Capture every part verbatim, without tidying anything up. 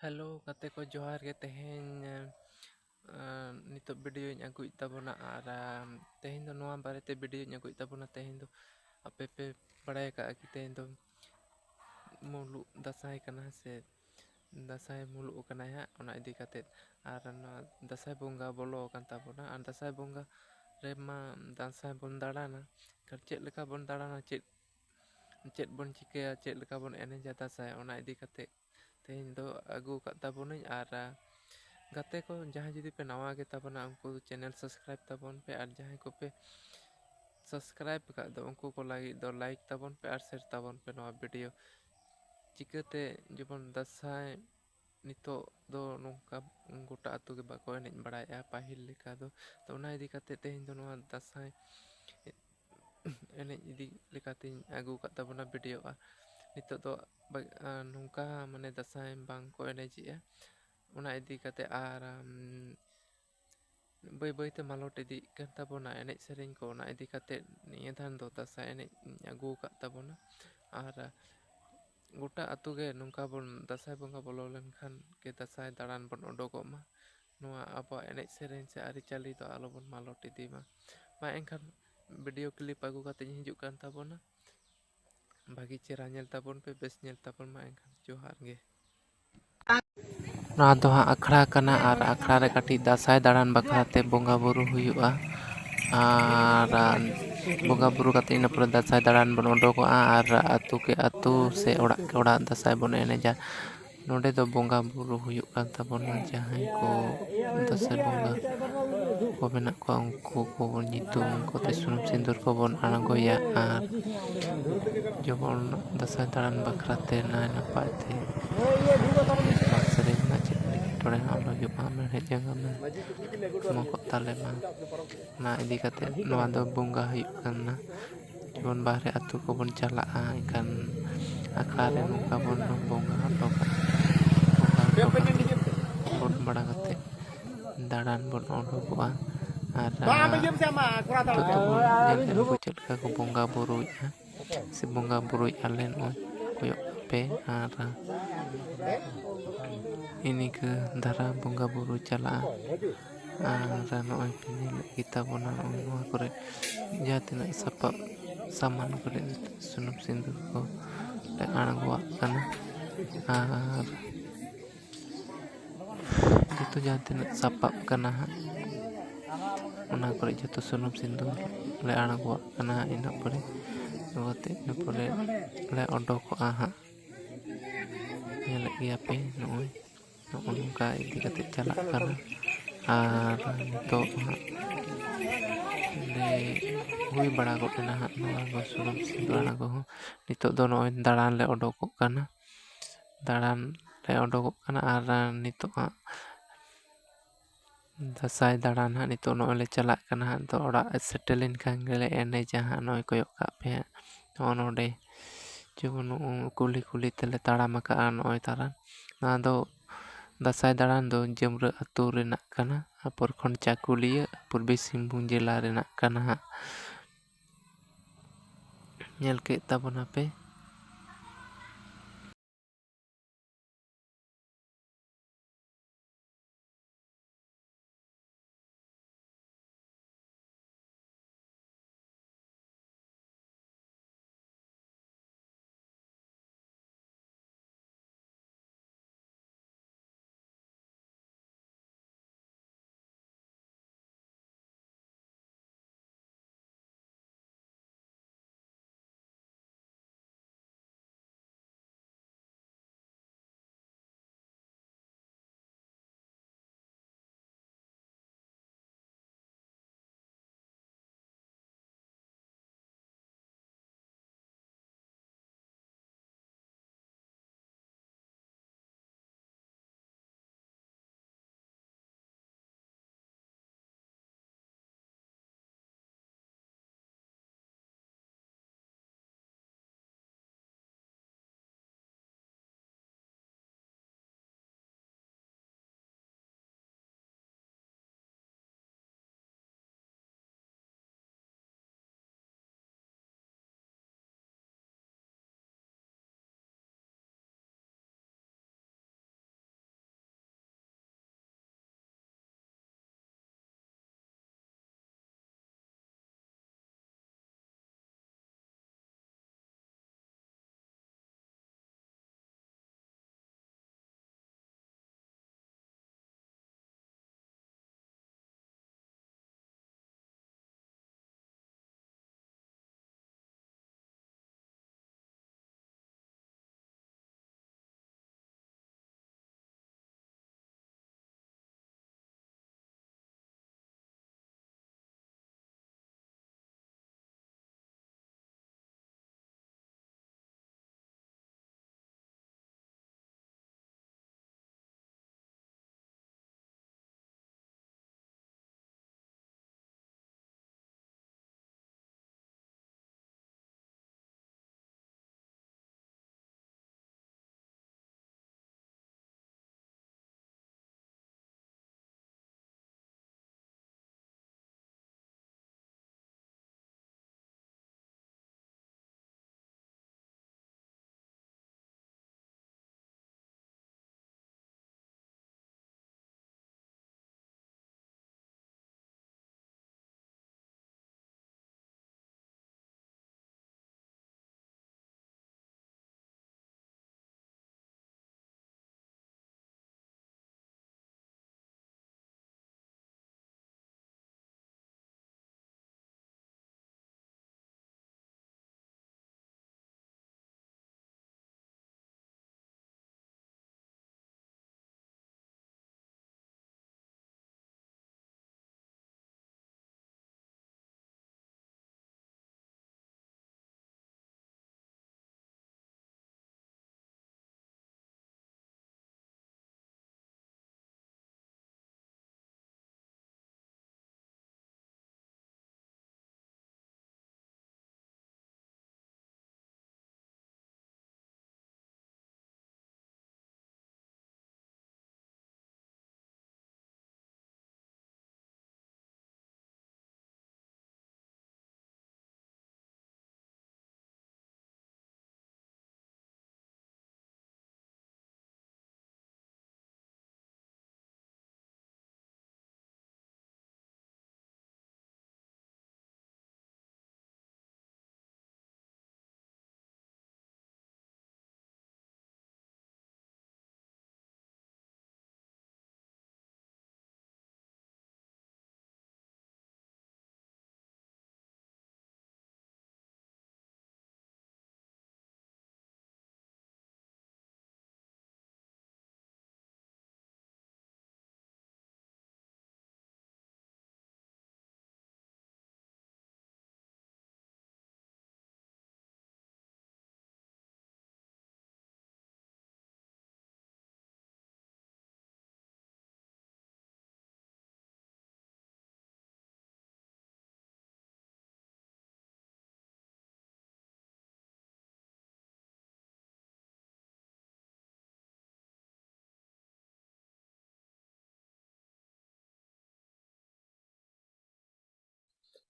Hello ᱜᱟᱛᱮ ᱠᱚ, ᱡᱚᱦᱟᱨ ᱜᱮ᱾ ᱛᱮᱦᱮᱧ, ᱮᱸ, ᱱᱤᱛᱚᱜ ᱵᱷᱤᱰᱤᱭᱳᱧ ᱟᱹᱜᱩᱭᱮᱫ ᱛᱟᱵᱚᱱᱟ ᱟᱨ, ᱟᱢ, ᱛᱮᱦᱮᱧ ᱫᱚ ᱱᱚᱣᱟ ᱵᱟᱨᱮᱛᱮ ᱵᱷᱤᱰᱤᱭᱳᱧ ᱟᱹᱜᱩᱭᱮᱫ ᱛᱟᱵᱚᱱᱟ᱾ ᱛᱮᱦᱮᱧ ᱫᱚ ᱟᱯᱮ ᱯᱮ ᱵᱟᱲᱟᱭ ᱟᱠᱟᱫᱼᱟ ᱠᱤ ᱛᱮᱦᱮᱧ ᱫᱚ ᱢᱩᱞᱩᱜ ᱫᱟᱸᱥᱟᱭ ᱠᱟᱱᱟ ᱥᱮ ᱫᱟᱸᱥᱟᱭ ᱢᱩᱞᱩᱜ ᱟᱠᱟᱱᱟᱭ ᱦᱟᱸᱜ, ᱚᱱᱟ ᱤᱫᱤ ᱠᱟᱛᱮᱫ᱾ ᱟᱨ ᱱᱚᱣᱟ ᱫᱟᱸᱥᱟᱭ ᱵᱚᱸᱜᱟ ᱵᱚᱞᱚ ᱟᱠᱟᱱ ᱛᱟᱵᱚᱱᱟ, ᱟᱨ ᱫᱟᱸᱥᱟᱭ ᱵᱚᱸᱜᱟ ᱨᱮᱢᱟ ᱫᱟᱸᱥᱟᱭ ᱵᱚᱱ ᱫᱟᱬᱟᱱᱟ᱾ ᱮᱱᱠᱷᱟᱱ ᱪᱮᱫ ᱞᱮᱠᱟ ᱵᱚᱱ ᱫᱟᱬᱟᱱᱟ, ᱪᱮᱫ, ᱪᱮᱫ ᱵᱚᱱ ᱪᱤᱠᱟᱹᱭᱟ, ᱪᱮᱫ ᱞᱮᱠᱟ ᱵᱚᱱ ᱮᱱᱮᱡᱟ ᱫᱟᱸᱥᱟᱭ, ᱚᱱᱟ ᱤᱫᱤ ᱠᱟᱛᱮᱫ ᱛᱮᱦᱮᱧ ᱫᱚ ᱟᱹᱜᱩ ᱟᱠᱟᱫ ᱛᱟᱵᱚᱱᱟᱹᱧ᱾ ᱟᱨ, ᱟ, ᱜᱟᱛᱮ ᱠᱚ ᱡᱟᱦᱟᱸᱭ ᱡᱩᱫᱤ ᱯᱮ ᱱᱟᱣᱟ ᱜᱮ ᱛᱟᱵᱚᱱᱟ, ᱩᱱᱠᱩ ᱪᱮᱱᱮᱞ ᱥᱟᱵᱥᱠᱨᱟᱭᱤᱵᱽ ᱛᱟᱵᱚᱱ ᱯᱮ, ᱟᱨ ᱡᱟᱦᱟᱸᱭ ᱠᱚᱯᱮ ᱥᱟᱵᱥᱠᱨᱟᱭᱤᱵᱽ ᱟᱠᱟᱫ ᱫᱚ ᱩᱱᱠᱩ ᱠᱚ ᱞᱟᱹᱜᱤᱫ ᱫᱚ ᱞᱟᱭᱤᱠ ᱛᱟᱵᱚᱱ ᱯᱮ ᱟᱨ ᱥᱮᱭᱟᱨ ᱛᱟᱵᱚᱱ ᱯᱮ ᱱᱚᱣᱟ ᱵᱷᱤᱰᱤᱭᱳ᱾ ᱪᱤᱠᱟᱹᱛᱮ ᱡᱮᱢᱚᱱ ᱫᱟᱸᱥᱟᱭ ᱱᱤᱛᱚᱜ ᱫᱚ ᱱᱚᱝᱠᱟ ᱜᱚᱴᱟ ᱟᱹᱛᱩ ᱜᱮ ᱵᱟᱠᱚ ᱮᱱᱮᱡ ᱵᱟᱲᱟᱭᱮᱫᱼᱟ ᱯᱟᱹᱦᱤᱞ ᱞᱮᱠᱟ ᱫᱚ᱾ ᱛᱚ ᱚᱱᱟ ᱤᱫᱤ ᱠᱟᱛᱮ ᱛᱮᱦᱮᱧ ᱫᱚ ᱱᱚᱣᱟ ᱫᱟᱸᱥᱟᱭ ᱮᱱᱮᱡ ᱤᱫᱤ ᱞᱮᱠᱟᱛᱤᱧ ᱟᱹᱜᱩ ᱟᱠᱟᱫ ᱛᱟᱵᱚᱱᱟ ᱵᱷᱤᱰᱤᱭᱳ᱾ ᱟᱨ ᱱᱤᱛᱚᱜ ᱫᱚ ᱵᱟ-, ᱟ, ᱱᱚᱝᱠᱟ ᱢᱟᱱᱮ ᱫᱟᱸᱥᱟᱭ ᱵᱟᱝ ᱠᱚ ᱮᱱᱮᱡᱮᱜᱼᱟ, ᱚᱱᱟ ᱤᱫᱤ ᱠᱟᱛᱮ ᱟᱨ, ᱟᱢ, ᱵᱟᱹᱭ ᱵᱟᱹᱭᱛᱮ ᱢᱟᱞᱚᱴ ᱤᱫᱤᱜ ᱠᱟᱱ ᱛᱟᱵᱚᱱᱟ ᱮᱱᱮᱡ ᱥᱮᱨᱮᱧ ᱠᱚ᱾ ᱚᱱᱟ ᱤᱫᱤ ᱠᱟᱛᱮ ᱱᱤᱭᱟᱹ ᱫᱷᱟᱣ ᱫᱚ ᱫᱟᱸᱥᱟᱭ ᱮᱱᱮᱡ ᱤᱧ ᱟᱹᱜᱩ ᱟᱠᱟᱫ ᱛᱟᱵᱚᱱᱟ᱾ ᱟᱨ ᱜᱚᱴᱟ ᱟᱹᱛᱩ ᱜᱮ ᱱᱚᱝᱠᱟ ᱵᱚᱱ ᱫᱟᱸᱥᱟᱭ ᱵᱚᱸᱜᱟ ᱵᱚᱞᱚ ᱞᱮᱱᱠᱷᱟᱱ ᱜᱮ ᱫᱟᱸᱥᱟᱭ ᱫᱟᱬᱟᱱ ᱵᱚᱱ ᱚᱰᱚᱠᱚᱜ ᱢᱟ᱾ ᱱᱚᱣᱟ ᱟᱵᱚᱣᱟᱜ ᱮᱱᱮᱡ ᱥᱮᱨᱮᱧ ᱥᱮ ᱟᱹᱨᱤᱪᱟᱹᱞᱤ ᱫᱚ ᱟᱞᱚᱵᱚᱱ ᱢᱟᱞᱚᱴ ᱤᱫᱤ ᱢᱟ᱾ ᱢᱟ ᱮᱱᱠᱷᱟᱱ ᱵᱷᱤᱰᱤᱭᱳ ᱠᱞᱤᱯ ᱟᱹᱜᱩ ᱠᱟᱛᱮ ᱤᱧ ᱦᱤᱡᱩᱜ ᱠᱟᱱ ᱛᱟᱵᱚᱱᱟ᱾ ᱵᱷᱟᱹᱜᱤ ᱪᱮᱦᱨᱟ ᱧᱮᱞ ᱛᱟᱵᱚᱱ ᱯᱮ, ᱵᱮᱥ ᱧᱮᱞ ᱛᱟᱵᱚᱱ ᱢᱟ᱾ ᱮᱱᱠᱷᱟᱱ ᱡᱚᱦᱟᱨ ᱜᱮ᱾ ᱱᱚᱣᱟ ᱫᱚ ᱦᱟᱸᱜ ᱟᱠᱷᱲᱟ ᱠᱟᱱᱟ, ᱟᱨ ᱟᱠᱷᱲᱟ ᱨᱮ ᱠᱟᱹᱴᱤᱡ ᱫᱟᱸᱥᱟᱭ ᱫᱟᱬᱟᱱ ᱵᱟᱠᱷᱨᱟ ᱛᱮ ᱵᱚᱸᱜᱟ ᱵᱩᱨᱩ ᱦᱩᱭᱩᱜᱼᱟ᱾ ᱟᱨ ᱵᱚᱸᱜᱟ ᱵᱩᱨᱩ ᱠᱟᱛᱮ ᱤᱱᱟᱹ ᱯᱚᱨᱮ ᱫᱟᱸᱥᱟᱭ ᱫᱟᱬᱟᱱ ᱵᱚᱱ ᱚᱰᱚᱠᱚᱜᱼᱟ, ᱟᱨ ᱟᱹᱛᱩ ᱠᱮ ᱟᱹᱛᱩ ᱥᱮ ᱚᱲᱟᱜ ᱠᱮ ᱚᱲᱟᱜ ᱫᱟᱸᱥᱟᱭ ᱵᱚᱱ ᱮᱱᱮᱡᱟ᱾ ᱱᱚᱰᱮ ᱫᱚ ᱵᱚᱸᱜᱟ ᱵᱩᱨᱩ ᱦᱩᱭᱩᱜ ᱠᱟᱱ ᱛᱟᱵᱚᱱᱟ᱾ ᱡᱟᱦᱟᱸᱭ ᱠᱚ ᱫᱟᱸᱥᱟᱭ ᱵᱚᱸᱜᱟ ᱠᱚ ᱢᱮᱱᱟᱜ ᱠᱚᱣᱟ, ᱩᱱᱠᱩ ᱠᱚ ᱧᱩᱛᱩᱢ ᱠᱚᱛᱮ ᱥᱩᱱᱩᱢ ᱥᱤᱸᱫᱩᱨ ᱠᱚᱵᱚᱱ ᱟᱬᱜᱚᱭᱟ᱾ ᱟᱨ ᱡᱮᱢᱚᱱ ᱫᱟᱸᱥᱟᱭ ᱫᱟᱬᱟᱱ ᱵᱟᱠᱷᱨᱟ ᱛᱮ ᱱᱟᱭ ᱱᱟᱯᱟᱭ ᱛᱮ ᱮᱱᱮᱡ ᱥᱮᱨᱮᱧ ᱢᱟ, ᱪᱮᱫ ᱮᱴᱠᱮᱴᱚᱬᱮ ᱦᱚᱸ ᱟᱞᱚ ᱦᱩᱭᱩᱜ ᱢᱟ, ᱢᱮᱬᱦᱮᱫ ᱡᱟᱸᱜᱟ ᱢᱟ ᱢᱚᱠᱚᱜ ᱛᱟᱞᱮ ᱢᱟ᱾ ᱚᱱᱟ ᱤᱫᱤ ᱠᱟᱛᱮ ᱱᱚᱣᱟ ᱫᱚ ᱵᱚᱸᱜᱟ ᱦᱩᱭᱩᱜ ᱠᱟᱱᱟ᱾ ᱡᱮᱢᱚᱱ ᱵᱟᱦᱨᱮ ᱟᱹᱛᱩ ᱠᱚᱵᱚᱱ ᱪᱟᱞᱟᱜᱼᱟ, ᱮᱱᱠᱷᱟᱱ ᱟᱠᱷᱲᱟ ᱨᱮ ᱱᱚᱝᱠᱟ ᱵᱚᱱ ᱵᱚᱸᱜᱟ ᱦᱚᱴᱚ ᱠᱟᱜᱼᱟ᱾ ᱵᱚᱸᱜᱟ ᱦᱚᱴᱚ ᱠᱟᱛᱮ ᱜᱚᱴ ᱵᱟᱲᱟ ᱠᱟᱛᱮ ᱫᱟᱬᱟᱱ ᱵᱚᱱ ᱚᱰᱚᱠᱚᱜᱼᱟ᱾ ᱟᱨ ᱵᱟᱝ, ᱵᱟᱝ, ᱤᱭᱟᱹ ᱢᱮᱥᱮ ᱟᱢᱟᱜ ᱠᱚᱨᱟᱣ ᱛᱟᱢ᱾ ᱡᱚᱛᱚ ᱵᱚᱱ ᱧᱮᱞ ᱧᱮᱞ ᱠᱚ ᱪᱮᱫ ᱞᱮᱠᱟ ᱠᱚ ᱵᱚᱸᱜᱟ ᱵᱩᱨᱩᱭᱮᱫᱼᱟ ᱥᱮ ᱵᱚᱸᱜᱟ ᱵᱩᱨᱩᱭᱮᱫᱼᱟ ᱞᱮ, ᱱᱚᱜᱼᱚᱭ ᱠᱚᱭᱚᱜ ᱯᱮ᱾ ᱟᱨ ᱤᱱᱠᱟᱹ ᱫᱷᱟᱨᱟ ᱵᱚᱸᱜᱟ ᱵᱩᱨᱩ ᱪᱟᱞᱟᱜᱼᱟ᱾ ᱟᱨ ᱱᱚᱜᱼᱚᱭ ᱯᱮ ᱧᱮᱞᱮᱫ ᱜᱮᱛᱟ ᱵᱚᱱᱟ, ᱱᱚᱜᱼᱚᱭ ᱱᱚᱣᱟ ᱠᱚᱨᱮ ᱡᱟᱦᱟᱸ ᱛᱤᱱᱟᱹᱜ ᱥᱟᱯᱟᱵ ᱥᱟᱢᱟᱱ ᱠᱚᱨᱮ ᱥᱩᱱᱩᱢ ᱥᱤᱸᱫᱩᱨ ᱠᱚ ᱞᱮ ᱟᱬᱜᱚᱣᱟᱜ ᱠᱟᱱᱟ᱾ ᱟᱨ ᱡᱚᱛᱚ ᱡᱟᱦᱟᱸ ᱛᱤᱱᱟᱹᱜ ᱥᱟᱯᱟᱵ ᱠᱟᱱᱟ ᱦᱟᱸᱜ, ᱚᱱᱟ ᱠᱚᱨᱮ ᱡᱚᱛᱚ ᱥᱩᱱᱩᱢ ᱥᱤᱸᱫᱩᱨ ᱞᱮ ᱟᱬᱜᱚᱣᱟᱜ ᱠᱟᱱᱟ ᱦᱟᱸᱜ᱾ ᱤᱱᱟᱹ ᱯᱚᱨᱮ ᱟᱬᱜᱚ ᱠᱟᱛᱮ ᱤᱱᱟᱹ ᱯᱚᱨᱮ ᱞᱮ ᱚᱰᱚᱠᱚᱜᱼᱟ ᱦᱟᱸᱜ᱾ ᱧᱮᱞᱮᱫ ᱜᱮᱭᱟ ᱯᱮ, ᱱᱚᱜᱼᱚᱭ ᱱᱚᱜᱼᱚ ᱱᱚᱝᱠᱟ ᱤᱫᱤ ᱠᱟᱛᱮ ᱪᱟᱞᱟᱜ ᱠᱟᱱᱟ᱾ ᱟᱨ ᱱᱤᱛᱚᱜ ᱦᱟᱸᱜ ᱞᱮ ᱦᱩᱭ ᱵᱟᱲᱟ ᱜᱚᱫ ᱮᱱᱟ ᱦᱟᱸᱜ ᱱᱚᱣᱟ ᱠᱚ ᱥᱩᱱᱩᱢ ᱥᱤᱸᱫᱩᱨ ᱟᱬᱜᱚ ᱦᱚᱸ᱾ ᱱᱤᱛᱚᱜ ᱫᱚ ᱱᱚᱜᱼᱚᱭ ᱫᱟᱬᱟᱱ ᱞᱮ ᱚᱰᱚᱠᱚᱜ ᱠᱟᱱᱟ᱾ ᱫᱟᱬᱟᱱ ᱞᱮ ᱚᱰᱚᱠᱚᱜ ᱠᱟᱱᱟ᱾ ᱟᱨ ᱱᱤᱛᱚᱜ ᱦᱟᱸᱜ ᱫᱟᱸᱥᱟᱭ ᱫᱟᱬᱟᱱ ᱦᱟᱸᱜ ᱱᱤᱛᱚᱜ ᱱᱚᱜᱼᱚᱭ ᱞᱮ ᱪᱟᱞᱟᱜ ᱠᱟᱱᱟ ᱦᱟᱸᱜ᱾ ᱱᱤᱛᱚᱜ ᱚᱲᱟᱜ ᱥᱮᱴᱮᱨ ᱞᱮᱱᱠᱷᱟᱱ ᱜᱮᱞᱮ ᱮᱱᱮᱡᱟ ᱦᱟᱸᱜ᱾ ᱱᱚᱜᱼᱚᱭ ᱠᱚᱭᱚᱜ ᱠᱟᱜ ᱯᱮ ᱦᱟᱸᱜ, ᱱᱚᱜᱼᱚ ᱱᱚᱰᱮ ᱡᱮᱢᱚᱱ ᱱᱚᱜᱼᱚ ᱠᱩᱞᱦᱤ ᱠᱩᱞᱦᱤ ᱛᱮᱞᱮ ᱛᱟᱲᱟᱢ ᱟᱠᱟᱜᱼᱟ ᱱᱚᱜᱼᱚᱭ ᱫᱟᱬᱟᱱ᱾ ᱱᱚᱣᱟ ᱫᱚ ᱫᱟᱸᱥᱟᱭ ᱫᱟᱬᱟᱱ ᱫᱚ ᱡᱟᱹᱢᱨᱟᱹ ᱟᱹᱛᱩ ᱨᱮᱱᱟᱜ ᱠᱟᱱᱟ, ᱯᱨᱚᱠᱷᱚᱸᱰ ᱪᱟᱹᱠᱩᱞᱤᱭᱟᱹ, ᱯᱩᱨᱵᱤ ᱥᱤᱝᱵᱷᱩᱢ ᱡᱮᱞᱟ ᱨᱮᱱᱟᱜ ᱠᱟᱱᱟ ᱦᱟᱸᱜ᱾ ᱧᱮᱞ ᱠᱮᱫ ᱛᱟᱵᱚᱱᱟᱯᱮ᱾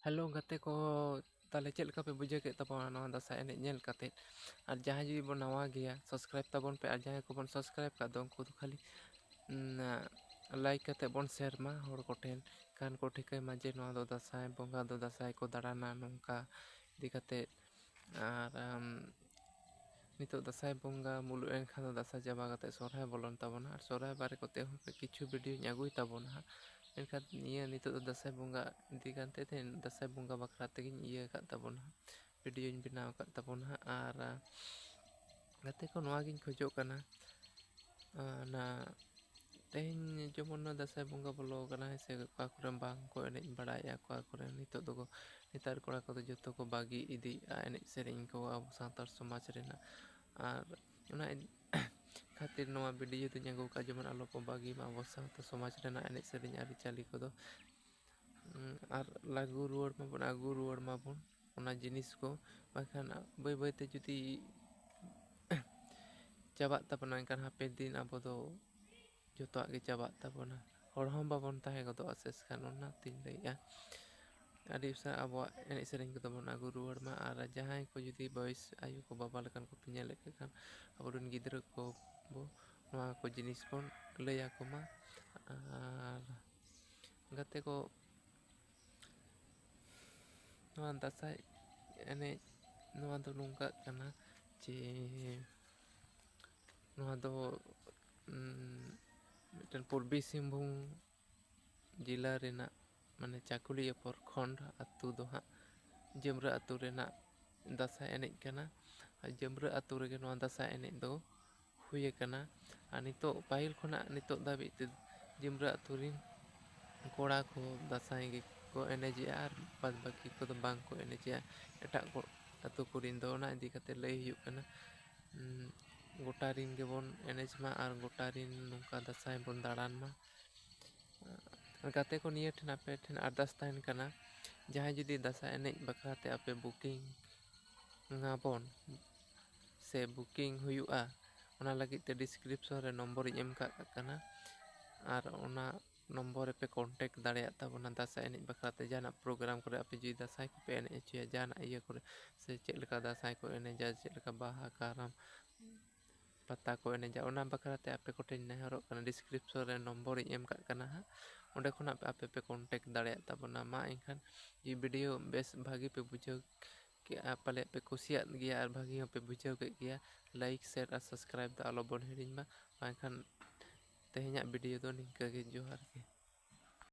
ᱦᱮᱞᱳ ᱜᱟᱛᱮ ᱠᱚ, ᱛᱟᱦᱚᱞᱮ ᱪᱮᱫ ᱞᱮᱠᱟ ᱯᱮ ᱵᱩᱡᱷᱟᱹᱣ ᱠᱮᱫ ᱛᱟᱵᱚᱱᱟ ᱱᱚᱣᱟ ᱫᱟᱸᱥᱟᱭ ᱮᱱᱮᱡ ᱧᱮᱞ ᱠᱟᱛᱮᱫ? ᱟᱨ ᱡᱟᱦᱟᱸᱭ ᱡᱩᱫᱤ ᱵᱚᱱ ᱱᱟᱣᱟ ᱜᱮᱭᱟ, ᱥᱟᱵᱥᱠᱨᱟᱭᱤᱵᱽ ᱛᱟᱵᱚᱱ ᱯᱮ, ᱟᱨ ᱡᱟᱦᱟᱸᱭ ᱠᱚᱵᱚᱱ ᱥᱟᱵᱥᱠᱨᱟᱭᱤᱵᱽ ᱠᱟᱜ ᱫᱚ, ᱩᱱᱠᱩ ᱫᱚ ᱠᱷᱟᱹᱞᱤ, ᱩᱸ, ᱞᱟᱭᱤᱠ ᱠᱟᱛᱮᱫ ᱵᱚᱱ ᱥᱮᱭᱟᱨ ᱢᱟ ᱦᱚᱲ ᱠᱚᱴᱷᱮᱱ, ᱠᱷᱟᱱ ᱠᱚ ᱴᱷᱤᱠᱟᱹᱭ ᱢᱟ ᱡᱮ ᱱᱚᱣᱟ ᱫᱚ ᱫᱟᱸᱥᱟᱭ ᱵᱚᱸᱜᱟ ᱫᱚ ᱫᱟᱸᱥᱟᱭ ᱠᱚ ᱫᱟᱬᱟᱱᱟ ᱱᱚᱝᱠᱟ ᱤᱫᱤ ᱠᱟᱛᱮᱫ᱾ ᱟᱨ, ᱟᱢ, ᱱᱤᱛᱚᱜ ᱫᱟᱸᱥᱟᱭ ᱵᱚᱸᱜᱟ ᱢᱩᱞᱩᱜ ᱮᱱ ᱠᱷᱟᱱ ᱫᱚ ᱫᱟᱸᱥᱟᱭ ᱪᱟᱵᱟ ᱠᱟᱛᱮᱫ ᱥᱚᱦᱨᱟᱭ ᱵᱚᱞᱚᱱ ᱛᱟᱵᱚᱱᱟ, ᱟᱨ ᱥᱚᱦᱨᱟᱭ ᱵᱟᱨᱮ ᱠᱚᱛᱮ ᱦᱚᱸ ᱠᱤᱪᱷᱩ ᱵᱷᱤᱰᱤᱭᱳᱧ ᱟᱹᱜᱩᱭ ᱛᱟᱵᱚᱱᱟ ᱦᱟᱸᱜ᱾ ᱢᱮᱱᱠᱷᱟᱱ ᱱᱤᱭᱟᱹ ᱱᱤᱛᱚᱜ ᱫᱚ ᱫᱟᱸᱥᱟᱭ ᱵᱚᱸᱜᱟ ᱤᱫᱤ ᱠᱟᱱᱛᱮ ᱛᱮᱦᱮᱧ ᱫᱟᱸᱥᱟᱭ ᱵᱚᱸᱜᱟ ᱵᱟᱠᱷᱨᱟ ᱛᱮᱜᱮᱧ ᱤᱭᱟᱹ ᱟᱠᱟᱫ ᱛᱟᱵᱚᱱᱟ ᱦᱟᱸᱜ, ᱵᱷᱤᱰᱤᱭᱳᱧ ᱵᱮᱱᱟᱣ ᱟᱠᱟᱫ ᱛᱟᱵᱚᱱᱟ ᱦᱟᱸᱜ᱾ ᱟᱨ, ᱟ, ᱜᱟᱛᱮ ᱠᱚ, ᱱᱚᱣᱟ ᱜᱤᱧ ᱠᱷᱚᱡᱚᱜ ᱠᱟᱱᱟ, ᱟ, ᱚᱱᱟ ᱛᱮᱦᱮᱧ ᱡᱮᱢᱚᱱ ᱱᱚᱣᱟ ᱫᱟᱸᱥᱟᱭ ᱵᱚᱸᱜᱟ ᱵᱚᱞᱚ ᱟᱠᱟᱱᱟ, ᱦᱮᱸ ᱥᱮ, ᱚᱠᱟ ᱠᱚᱨᱮ ᱵᱟᱝ ᱠᱚ ᱮᱱᱮᱡ ᱵᱟᱲᱟᱭᱮᱫᱼᱟ, ᱚᱠᱟ ᱠᱚᱨᱮ ᱱᱤᱛᱚᱜ ᱫᱚᱠᱚ, ᱱᱮᱛᱟᱨ ᱠᱚᱲᱟ ᱠᱚᱫᱚ ᱡᱚᱛᱚ ᱠᱚ ᱵᱟᱹᱜᱤ ᱤᱫᱤᱭᱮᱫᱼᱟ ᱮᱱᱮᱡ ᱥᱮᱨᱮᱧ ᱠᱚ ᱟᱵᱚ ᱥᱟᱱᱛᱟᱲ ᱥᱚᱢᱟᱡᱽ ᱨᱮᱱᱟᱜ᱾ ᱟᱨ ᱚᱱᱟ ᱤᱫ-, ᱠᱷᱟᱹᱛᱤᱨ ᱱᱚᱣᱟ ᱵᱷᱤᱰᱤᱭᱳ ᱫᱚᱧ ᱟᱹᱜᱩ ᱟᱠᱟᱫᱼᱟ, ᱡᱮᱢᱚᱱ ᱟᱞᱚ ᱠᱚ ᱵᱟᱹᱜᱤ ᱢᱟ ᱟᱵᱚ ᱥᱟᱶᱛᱟ ᱥᱚᱢᱟᱡᱽ ᱨᱮᱱᱟᱜ ᱮᱱᱮᱡ ᱥᱮᱨᱮᱧ ᱟᱹᱨᱤᱪᱟᱹᱞᱤ ᱠᱚᱫᱚ᱾ ᱩᱸ, ᱟᱨ ᱞᱟᱹᱜᱩ ᱨᱩᱣᱟᱹᱲ ᱢᱟᱵᱚᱱ, ᱟᱹᱜᱩ ᱨᱩᱣᱟᱹᱲ ᱢᱟᱵᱚᱱ ᱚᱱᱟ ᱡᱤᱱᱤᱥ ᱠᱚ, ᱵᱟᱝᱠᱷᱟᱱ ᱵᱟᱹᱭ ᱵᱟᱹᱭᱛᱮ ᱡᱩᱫᱤ ᱪᱟᱵᱟᱜ ᱛᱟᱵᱚᱱᱟ, ᱮᱱᱠᱷᱟᱱ ᱦᱟᱯᱮᱱ ᱫᱤᱱ ᱟᱵᱚ ᱫᱚ ᱡᱚᱛᱚᱣᱟᱜ ᱜᱮ ᱪᱟᱵᱟᱜ ᱛᱟᱵᱚᱱᱟ, ᱦᱚᱲ ᱦᱚᱸ ᱵᱟᱵᱚᱱ ᱛᱟᱦᱮᱸ ᱜᱚᱫᱚᱜᱼᱟ ᱥᱮᱥ ᱠᱷᱟᱱ᱾ ᱚᱱᱟᱛᱤᱧ ᱞᱟᱹᱭᱮᱫᱼᱟ, ᱟᱹᱰᱤ ᱩᱥᱟᱹᱨᱟ ᱟᱵᱚᱣᱟᱜ ᱮᱱᱮᱡ ᱥᱮᱨᱮᱧ ᱠᱚᱫᱚ ᱵᱚᱱ ᱟᱹᱜᱩ ᱨᱩᱣᱟᱹᱲ ᱢᱟ, ᱟᱨ ᱡᱟᱦᱟᱸᱭ ᱠᱚ ᱡᱩᱫᱤ ᱵᱚᱭᱮᱥ ᱟᱭᱳ ᱠᱚ ᱵᱟᱵᱟ ᱞᱮᱠᱟᱱ ᱠᱚᱯᱮ ᱧᱮᱞᱮᱫ ᱠᱚ ᱠᱷᱟᱱ, ᱟᱵᱚᱨᱮᱱ ᱜᱤᱫᱽᱨᱟᱹ ᱠᱚ ᱵᱚ ᱱᱚᱣᱟ ᱠᱚ ᱡᱤᱱᱤᱥ ᱵᱚᱱ ᱞᱟᱹᱭ ᱟᱠᱚ ᱢᱟ᱾ ᱟᱨ ᱜᱟᱛᱮ ᱠᱚ, ᱱᱚᱣᱟ ᱫᱟᱸᱥᱟᱭ ᱮᱱᱮᱡ, ᱱᱚᱣᱟ ᱫᱚ ᱱᱚᱝᱠᱟᱜ ᱠᱟᱱᱟ ᱡᱮ, ᱱᱚᱣᱟ ᱫᱚ, ᱩᱸ, ᱢᱤᱫᱴᱮᱱ ᱯᱩᱨᱵᱤ ᱥᱤᱝᱵᱷᱩᱢ ᱡᱮᱞᱟ ᱨᱮᱱᱟᱜ, ᱢᱟᱱᱮ, ᱪᱟᱠᱩᱞᱤᱭᱟᱹ ᱯᱨᱚᱠᱷᱚᱸᱰ ᱟᱹᱛᱩ ᱫᱚ ᱦᱟᱸᱜ ᱡᱟᱹᱢᱨᱟᱹ ᱟᱹᱛᱩ ᱨᱮᱱᱟᱜ ᱫᱟᱸᱥᱟᱭ ᱮᱱᱮᱡ ᱠᱟᱱᱟ᱾ ᱟᱨ ᱡᱟᱹᱢᱨᱟᱹ ᱟᱹᱛᱩ ᱨᱮᱜᱮ ᱱᱚᱣᱟ ᱫᱟᱸᱥᱟᱭ ᱮᱱᱮᱡ ᱫᱚ ᱦᱩᱭ ᱟᱠᱟᱱᱟ᱾ ᱟᱨ ᱱᱤᱛᱚᱜ, ᱯᱟᱹᱦᱤᱞ ᱠᱷᱚᱱᱟᱜ ᱱᱤᱛᱚᱜ ᱫᱷᱟᱹᱵᱤᱡ ᱛᱮ ᱡᱟᱹᱢᱨᱟᱹ ᱟᱹᱛᱩ ᱨᱮᱱ ᱠᱚᱲᱟ ᱠᱚ ᱫᱟᱸᱥᱟᱭ ᱜᱮᱠᱚ ᱮᱱᱮᱡᱮᱜᱼᱟ, ᱟᱨ ᱵᱟᱫᱽ ᱵᱟᱹᱠᱤ ᱠᱚᱫᱚ ᱵᱟᱝ ᱠᱚ ᱮᱱᱮᱡᱮᱜᱼᱟ ᱮᱴᱟᱜ ᱠᱚ, ᱟᱹᱛᱩ ᱠᱚᱨᱮᱱ ᱫᱚ᱾ ᱚᱱᱟ ᱤᱫᱤ ᱠᱟᱛᱮ ᱞᱟᱹᱭ ᱦᱩᱭᱩᱜ ᱠᱟᱱᱟ, ᱩᱸ, ᱜᱚᱴᱟ ᱨᱮᱱ ᱜᱮᱵᱚᱱ ᱮᱱᱮᱡ ᱢᱟ ᱟᱨ ᱜᱚᱴᱟ ᱨᱮᱱ ᱱᱚᱝᱠᱟ ᱫᱟᱸᱥᱟᱭ ᱵᱚᱱ ᱫᱟᱬᱟᱱ ᱢᱟ᱾ ᱜᱟᱛᱮ ᱠᱚ, ᱱᱤᱭᱟᱹ ᱴᱷᱮᱱ ᱟᱯᱮ ᱴᱷᱮᱱ ᱟᱨᱫᱟᱥ ᱛᱟᱦᱮᱱ ᱠᱟᱱᱟ, ᱡᱟᱦᱟᱸᱭ ᱡᱩᱫᱤ ᱫᱟᱸᱥᱟᱭ ᱮᱱᱮᱡ ᱵᱟᱠᱷᱨᱟ ᱛᱮ ᱟᱯᱮ ᱵᱩᱠᱤᱝ ᱟᱵᱚᱱ ᱥᱮ ᱵᱩᱠᱤᱝ ᱦᱩᱭᱩᱜᱼᱟ, ᱚᱱᱟ ᱞᱟᱹᱜᱤᱫ ᱛᱮ ᱰᱤᱥᱠᱨᱤᱯᱥᱚᱱ ᱨᱮ ᱱᱚᱢᱵᱚᱨᱤᱧ ᱮᱢ ᱠᱟᱜ ᱠᱟᱱᱟ, ᱟᱨ ᱚᱱᱟ ᱱᱚᱢᱵᱚᱨ ᱨᱮᱯᱮ ᱠᱚᱱᱴᱮᱠᱴ ᱫᱟᱲᱮᱭᱟᱜ ᱛᱟᱵᱚᱱᱟ ᱫᱟᱸᱥᱟᱭ ᱮᱱᱮᱡ ᱵᱟᱠᱷᱨᱟ ᱛᱮ᱾ ᱡᱟᱦᱟᱱᱟᱜ ᱯᱨᱳᱜᱨᱟᱢ ᱠᱚᱨᱮ ᱟᱯᱮ ᱡᱩᱫᱤ ᱫᱟᱸᱥᱟᱭ ᱠᱚᱯᱮ ᱮᱱᱮᱡ ᱦᱚᱪᱚᱭᱟ, ᱡᱟᱦᱟᱱᱟᱜ ᱤᱭᱟᱹ ᱠᱚᱨᱮ, ᱥᱮ ᱪᱮᱫ ᱞᱮᱠᱟ ᱫᱟᱸᱥᱟᱭ ᱠᱚ ᱮᱱᱮᱡᱟ, ᱪᱮᱫ ᱞᱮᱠᱟ ᱵᱟᱦᱟ, ᱠᱟᱨᱟᱢ, ᱯᱟᱛᱟ ᱠᱚ ᱮᱱᱮᱡᱟ, ᱚᱱᱟ ᱵᱟᱠᱷᱨᱟ ᱛᱮ ᱟᱯᱮ ᱠᱚᱴᱷᱮᱱ ᱱᱮᱦᱚᱨᱚᱜ ᱠᱟᱱᱟ, ᱰᱤᱥᱠᱨᱤᱯᱥᱚᱱ ᱨᱮ ᱱᱚᱢᱵᱚᱨ ᱤᱧ ᱮᱢ ᱠᱟᱜ ᱠᱟᱱᱟ ᱦᱟᱸᱜ, ᱚᱸᱰᱮ ᱠᱷᱚᱱᱟᱜ ᱯᱮ, ᱟᱯᱮ ᱯᱮ ᱠᱚᱱᱴᱮᱠᱴ ᱫᱟᱲᱮᱭᱟᱜ ᱛᱟᱵᱚᱱᱟ᱾ ᱢᱟ ᱮᱱᱠᱷᱟᱱ ᱡᱩᱫᱤ ᱵᱷᱤᱰᱤᱭᱳ ᱵᱮᱥ ᱵᱷᱟᱹᱜᱤ ᱯᱮ ᱵᱩᱡᱷᱟᱹᱣ ᱠᱮᱜᱼᱟ, ᱯᱟᱞᱮ ᱯᱮ ᱠᱩᱥᱤᱭᱟᱜ ᱜᱮᱭᱟ ᱟᱨ ᱵᱷᱟᱹᱜᱤ ᱦᱚᱸᱯᱮ ᱵᱩᱡᱷᱟᱹᱣ ᱠᱮᱫ ᱜᱮᱭᱟ, ᱞᱟᱭᱤᱠ, ᱥᱮᱭᱟᱨ ᱟᱨ ᱥᱟᱵᱥᱠᱨᱟᱭᱤᱵ ᱫᱚ ᱟᱞᱚ ᱵᱚᱱ ᱦᱤᱲᱤᱧ ᱢᱟ᱾ ᱢᱟ ᱮᱱᱠᱷᱟᱱ ᱛᱮᱦᱮᱧᱟᱜ ᱵᱷᱤᱰᱤᱭᱳ ᱫᱚ ᱱᱤᱝᱠᱟᱹ ᱜᱮ᱾ ᱡᱚᱦᱟᱨ ᱜᱮ᱾